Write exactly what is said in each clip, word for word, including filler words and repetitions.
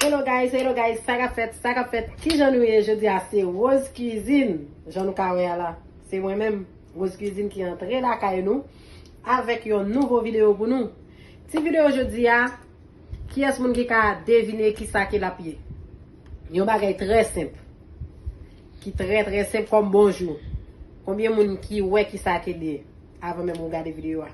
Hello guys, hello guys, sa k ap fèt, sa k ap fèt? Kijan nou ye jodi a? Se Rose Cuisine. Jan nou ka wè a la, se mwen menm, Rose Cuisine, ki antre lakay nou avèk yon nouvo videyo pou nou. Ti videyo jodi a, kiyès moun ki ka devine kisa ke l ap ye? Yon bagay trè senp, ki trè trè senp kòm bonjou. Konbyen moun ki wè kisa ke l ye avan menm ou gade videyo a?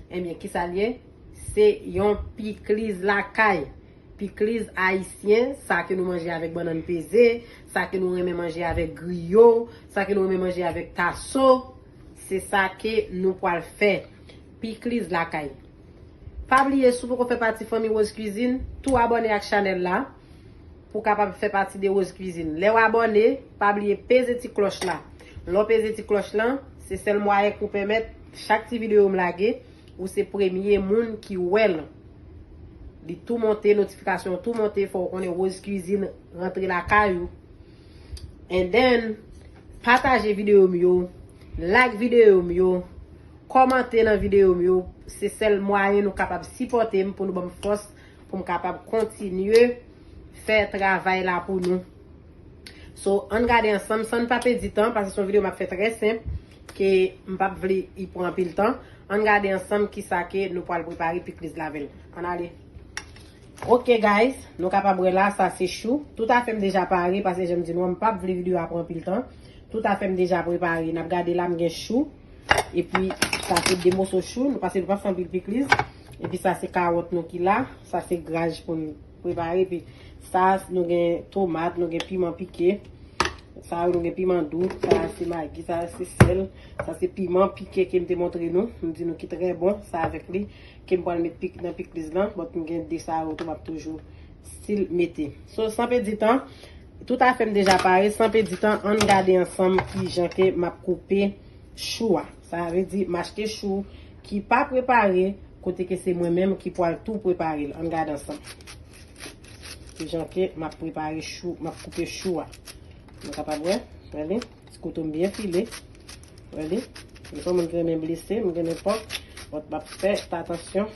Ebyen, kisa l ye? Se yon pikliz lakay. Pikliz ayisyen, sa ke nou manje avèk bannann peze, sa ke nou renmen manje avèk griyo, sa ke nou renmen manje avèk taso, se sa ke nou pral fè. Pikliz lakay. Pa bliye, si w poko fè pati fanmi Rose Cuisine, tou abòne ak chanèl la pou w kapab fè pati de Rose Cuisine. Lè w abòne, pa bliye peze ti klòch la. Lè w peze ti klòch lan, se sèl mwayen pou pèmèt chak ti videyo m lage, ou se premye moun ki wè l. Li tou monte, notifikasyon tou monte, fò w konnen Rose Cuisine rantre lakay ou. And then, pataje videyo m yo, like videyo m yo, kòmante nan videyo m yo. Se sèl mwayen nou kapab sipòte m pou nou ban m fòs pou m kapab kontinye fè travay la pou nou. So, ann gade ansanm, san n pa pèdi tan, paske se yon videyo m ap fè trè senp, ke m p ap vle y pran anpil tan. Ann gade ansanm kisa ke nou pral prepare pikliz la avè l. Ann ale. Ok, guys, nou kapab wè la, sa se chou. Tout afè m deja pare, paske jan m di nou an, m p ap vle videyo a pran anpil tan. Tout afè m deja prepare. N ap gade la, m gen chou. Epi, sa se de moso chou, nou, paske nou p ap fè anpil pikliz. Epi, sa se kawòt nou ki la. Sa se graj pou n prepare. Epi, sa, nou gen tomat, nou gen piman pike. Sa yo, nou gen piman dou. Sa se magi, sa se sèl. Sa se piman pike ke m te montre nou. M di nou ki trè bon. Sa avèk li ke m pral met pik, nan pikliz lan. But m gen de sa yo tou, m ap toujou still mete. So, san pèdi tan, tout afè m deja pare. San pèdi tan, ann gade ansanm kijan ke m ap koupe chou a. Sa vle di, m achte chou ki pa prepare, kote ke se mwen menm ki pral tou prepare l. Ann gade ansanm kijan ke m ap prepare chou, m ap koupe chou a. Nou kapab wè, wè li, ti kouto m byen file. Wè li, m se yon moun ki renmen blese, m renmen pòk, but m ap fè atansyon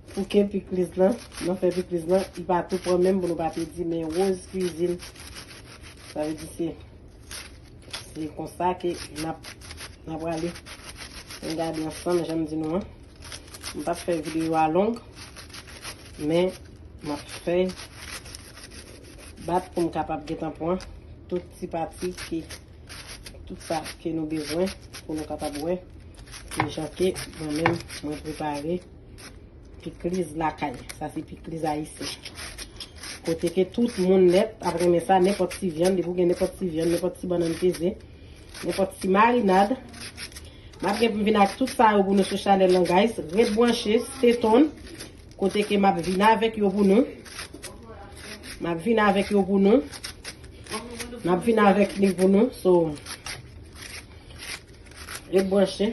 pou ke pikliz lan, nan fè pikliz lan, li pa tou pran menm pou nou pa pèdi men Rose Cuisine. Sa vle di se, se konsa ke n ap, n ap prale. Ann gade ansanm, jan m di nou an. M p ap fè videyo a long, men m ap fè bat pou m kapab gentan pran tout ti pati ki, tout sa ke nou bezwen pou nou kapab wè kijan ke mwen menm mwen prepare pikliz lakay. Sa se pikliz ayisyen. Kote ke tout moun nèt ap renmen sa, nenpòt ti vyann, depi w gen nenpòt ti vyann, nenpòt ti bannann peze, nenpòt ti marinad. M ap gen pou m vin ak tout sa yo pou nou sou chanèl lan, guys. Ret branche, stay tuned. Kote ke m ap vin avèk yo pou nou. M ap vin avèk yo pou nou. M ap vin avèk li pou nou. So, ret branche.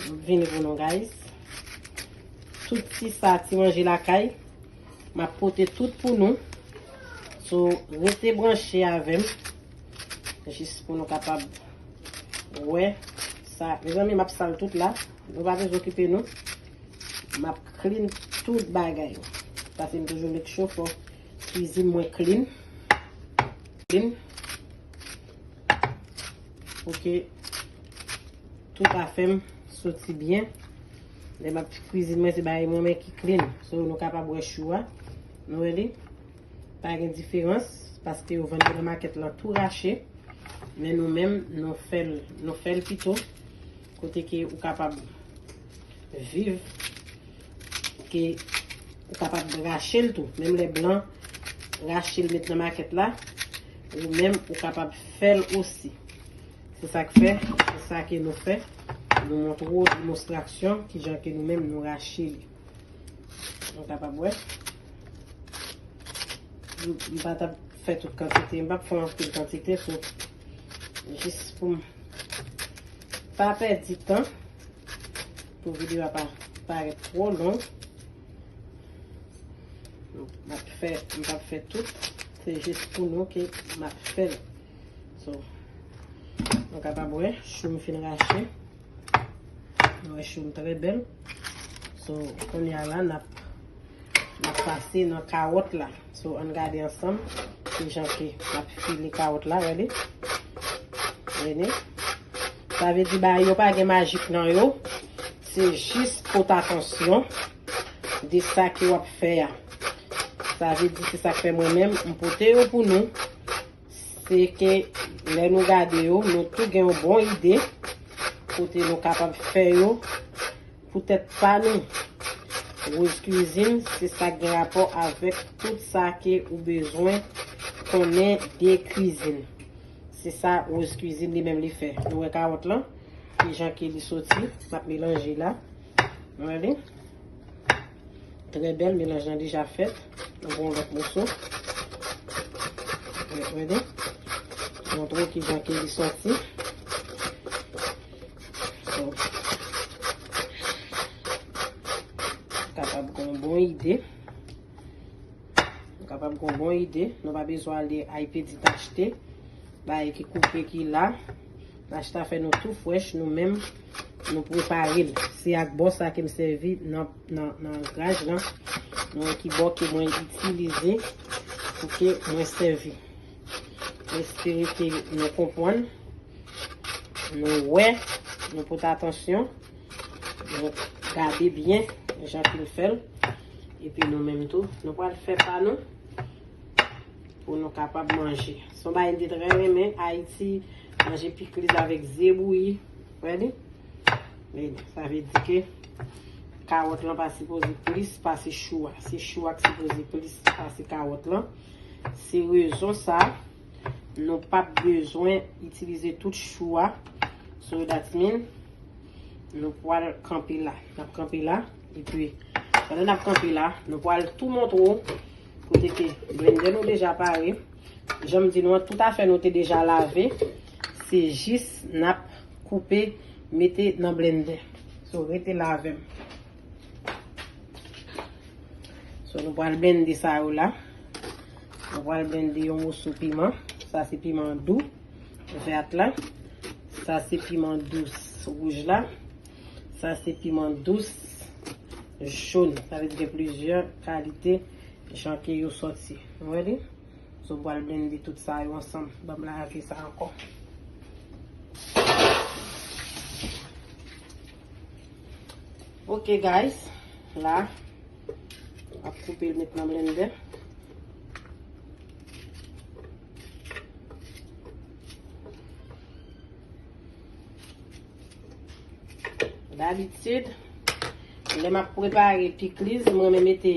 M ap vini pou nou, guys. Tout ti sa, ti manje lakay. M ap pote tout pou nou. So, rete branche avè m. Jis pou nou kapab wè sa. Mezanmi, m ap sal tout la. Nou pa bezwen okipe nou. M ap clean tout bagay. Paske m toujou make sure fò kwizin mwen clean. Clean. Pou ke tout afè m soti byen. Lè m ap kwizin mwen, se bagay mwen menm ki clean. So, nou kapab wè chou a. Nou wè li? Pa gen diferans, paske yo vann yo nan makèt lan tou rache. Men nou menm, nou fè l, nou fè l pito. Kote ke ou kapab viv, ke ou kapab rache l tou. Menm lè blan rache l met nan makèt la, ou menm ou kapab fè l osi. Se sa k fè, se sa ke nou fè. Nou montre w demonstrasyon kijan ke nou menm nou rache li. Nou kapab wè. M, m pa t ap fè tout kantite, m p ap fè anpil kantite, so, jis pou m pa pèdi tan, pou videyo a pa parèt twò long. M ap fè, m p ap fè tout, se jis pou nou ke m ap fè l. So, nou kapab wè, chou m fin rache. Nou wè chou m trè bèl. So, kounye a la, n ap N ap pase nan kawòt la. So, ann gade ansanm kijan ke n ap file kawòt la, gade. Gade. Sa vle di bagay yo pa gen majik nan yo. Se jis pote atansyon de sa ke w ap fè a. Sa vle di se sa k fè mwen menm, m pote yo pou nou. Se ke lè nou gade yo, nou tou gen yon bon ide kote nou kapab fè yo pou tèt pa nou. Rose Cuisine, se sa k gen rapò avèk tout sa ke ou bezwen konnen de kwizin. Se sa Rose Cuisine li menm li fè. Nou wè kawòt lan, kijan ke li soti, m ap melanje la. Nou wè li? Trè bèl, melanj lan deja fèt. Nou pran yon lòt moso. Gade. Montre w kijan ke li sòti. So, kapab gen yon bon ide. Nou kapab gen yon bon ide. Nou pa bezwen ale ay pedit achte bagay ki koupe ki la. N achte afè nou tou frèch, nou menm, nou prepare l. Se ak bò sa ke m sèvi nan, nan, nan graj lan. Nou wè ki bò ke mwen itilize pou ke mwen sèvi. Mwen espere ke nou konprann, nou wè, nou pote atansyon, nou gade byen jan ke m fè l. Epi nou menm tou, nou pral fè pa nou. Pou nou kapab manje. Se yon bagay m te trè renmen, Ayiti, manje pikliz avèk ze bouyi. Wè li? Wè li. Sa vle di ke kawòt lan pa sipoze plis pase chou a. Se chou a k sipoze plis pase kawòt lan. Se rezon sa, nou p ap bezwen itilize tout chou a. So that mean, nou pral kanpe la. N ap kanpe la. Epi, pandan n ap kanpe la, nou pral tou montre w kote ke blendè nou deja pare. Jan m di nou an, tout afè nou te deja lave. Se jis n ap koupe, mete nan blendè. So, rete la avè m. So, nou pral blende sa yo la. Nou pral blende yon moso piman. Sa se piman dou vèt la. Sa se piman dous wouj la. Sa se piman dous jòn. Sa vle di gen plizyè kalite jan ke yo sòti. Ou wè li? So, m pral blende tout sa yo ansanm. Ban m lave sa ankò. Ok, guys. La, m ap koupe l met nan blendè. Dabitid, lè m ap prepare pikliz, mwen renmen mete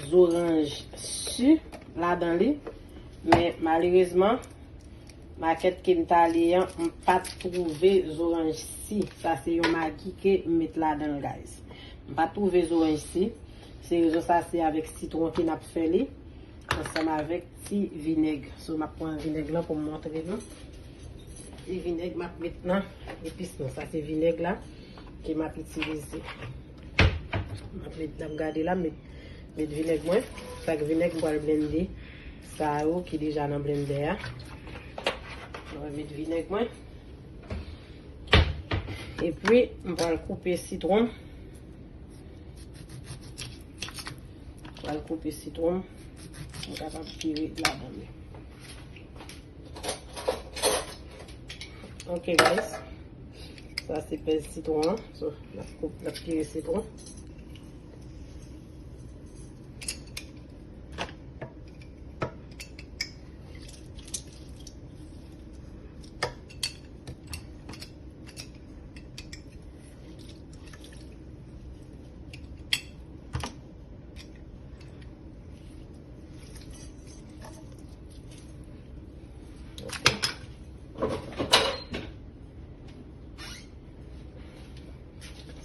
zoranj si ladan li. Men malerezman, makèt ke m t ale an, m pa t twouve zoranj si. Sa se yon magi ke m met ladan l, guys. M pa t twouve zoranj si. Se rezon sa se avèk sitwon ke n ap fè li. Ansanm avèk ti vinèg. So, m ap pran vinèg lan pou m montre nou. Ti vinèg m ap met nan epis lan. Sa se vinèg la ke m ap itilize. M ap met, n ap gade la, m met, met vinèg mwen. Sa k vinèg, m pral blende sa yo ki deja nan blendè a. Mwen met vinèg mwen. Epi, m pral koupe sitwon. Pral koupe sitwon. Mwen kapab pire ladan li. Ok, guys. Sa se pèz sitwon an. So, n ap koup-, n ap pire sitwon.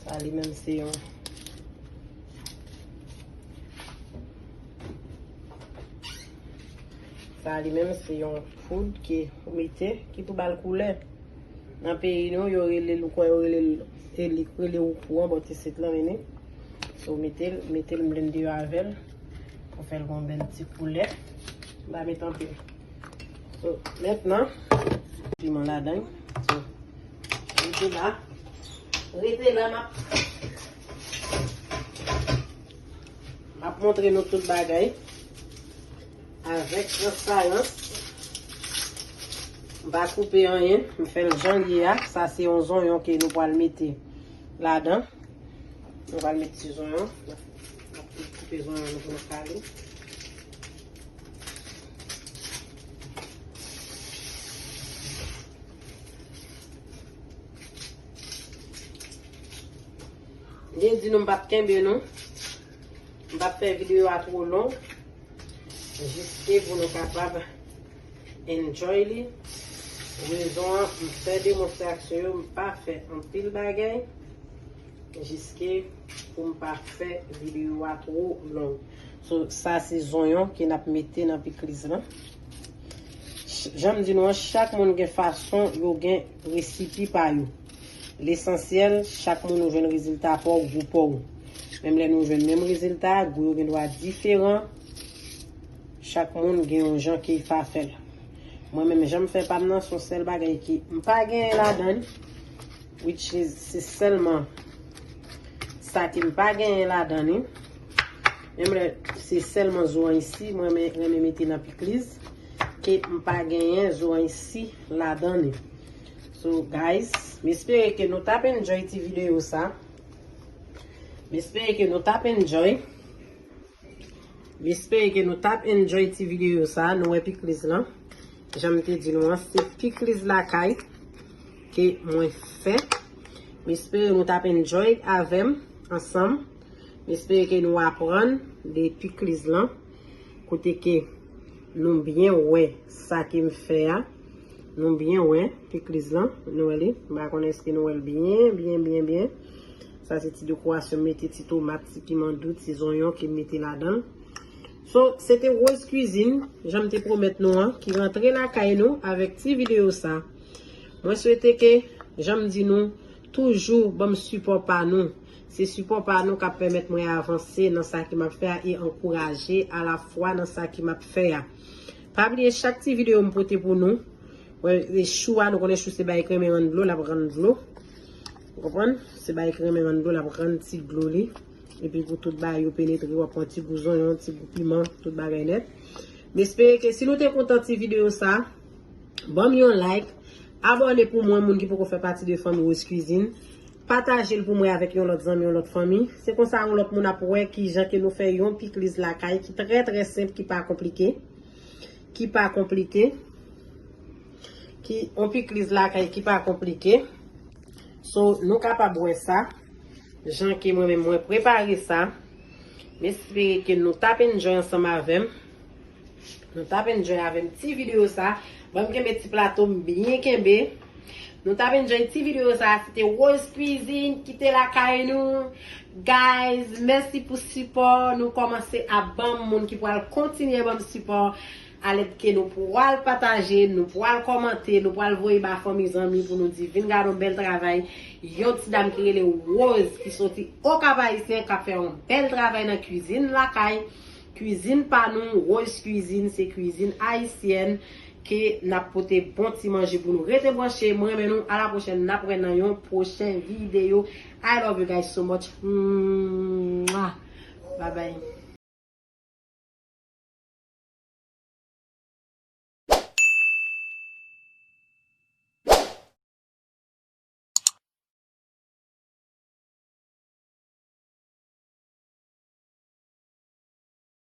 Sa li menm se yon, sa li menm se yon poud ke ou mete, ki pou ba l koulè. Nan peyi nou, yo rele l, ou kwè yo rele l, e li rele ou kouran, bò ti sit lan, mennen. So, mete l, mete l blende yo avè l. Pou fè l gon bèl ti koulè. M pa met anpil. So, mentnan, piman ladan. So, rete la. Rete la, m ap, m ap Montre nou tout bagay avèk transparans. M pa koupe anyen, m fè l jan l ye a. Sa se yon zonyon ke nou pral mete ladan. Nou pral met ti zonyon. N ap koupe zonyon nou pou nou kale. M te di nou m p ap kenbe nou. M p ap fè videyo a twò long. Jiske pou nou kapab enjoy li. Rezon an, m fè demonstrasyon yo, m pa fè anpil bagay. Jiske pou m pa fè videyo a twò long. So, sa se zonyon ke n ap mete nan pikliz lan. Ch-, jan m di nou an, chak moun gen fason yo gen resipi pa yo. Lesansyèl, chak moun ou jwenn rezilta pa w, gou pa w. Menm lè nou jwenn menm rezilta, gou yo gen dwa diferan. Chak moun gen yon jan ke l fa fè l. Mwen menm, jan m fè pa m nan, se yon sèl bagay ke m pa genyen ladan li. Which is, se sèlman sa ke m pa genyen ladan li. Menm lè se sèlman zo an isi, mwen renmen, renmen mete nan pikliz, ke m pa genyen zo an isi ladan li. So, guys, m espere ke nou t ap enjoy ti videyo sa. M espere ke nou t ap enjoy. M espere ke nou t ap enjoy ti videyo sa. Nou wè pikliz lan. Jan m te di nou an, se pikliz lakay ke mwen fè. M espere nou t ap enjoy avè m ansanm. M espere ke nou aprann de pikliz lan. Kote ke nou byen wè sa ke m fè a. Nou byen wè pikliz lan. Nou wè li. M pa konnen èske nou wè l byen, byen, byen, byen. Sa se ti dekorasyon, m mete ti tomat, ti piman dou, ti zonyon ke m mete ladan l. So, se te Rose Cuisine, jan m te pwomèt nou an, ki rantre lakay nou avèk ti videyo sa. Mwen swete ke, jan m di nou, toujou ban m sipò pa nou. Se sipò pa nou k ap pèmèt mwen avanse nan sa ke m ap fè a e ankouraje alafwa nan sa ke m ap fè a. Pa bliye chak ti videyo m pote pou nou. Wè, e chou a, nou konnen chou se bagay ki renmen rann dlo, l ap rann dlo. Ou konprann? Se bagay ki renmen rann dlo, l ap rann ti dlo li. Epi pou tout bagay yo penetre, w ap pran ti gou zonyon, ti gou piman, tout bagay nèt. M espere ke si nou te kontan ti videyo sa, ban m yon like, abòne pou mwen, moun ki poko fè pati de fanmi Rose Cuisine. Pataje l pou mwen avèk yon lòt zanmi, yon lòt fanmi. Se konsa yon lòt moun ap wè kijan ke nou fè yon pikliz lakay ki trè, trè senp, ki pa konplike. Ki pa konplike. Ki yon pikliz lakay ki pa konplike. So, nou kapab wè sa. Jan ke mwen menm mwen prepare sa. M espere ke nou t ap enjoy ansanm avè m. Nou t ap enjoy avè m ti videyo sa. Ban m kenbe ti plato m byen kenbe. Nou t ap enjoy ti videyo sa. Se te Rose Cuisine ki te lakay nou. Guys, mèsi pou sipò. Nou kòmanse ap ban m moun ki pral kontinye ban m sipò. Alèd ke nou pral pataje, nou pral kòmante, nou pral voye ba fanmi zanmi pou nou di, vin gade yon bèl travay. Yon ti dam ki rele Rose, ki soti Okap Ayisyen, k ap fè yon bèl travay nan kwizin lakay. Kwizin pa nou, Rose Cuisine, se kwizin ayisyèn ke n ap pote bon ti manje pou nou. Rete branche, mwen renmen nou. A la pwochèn, n ap wè nan yon pwochen videyo. I love you guys so much. Mwah. Bye bye.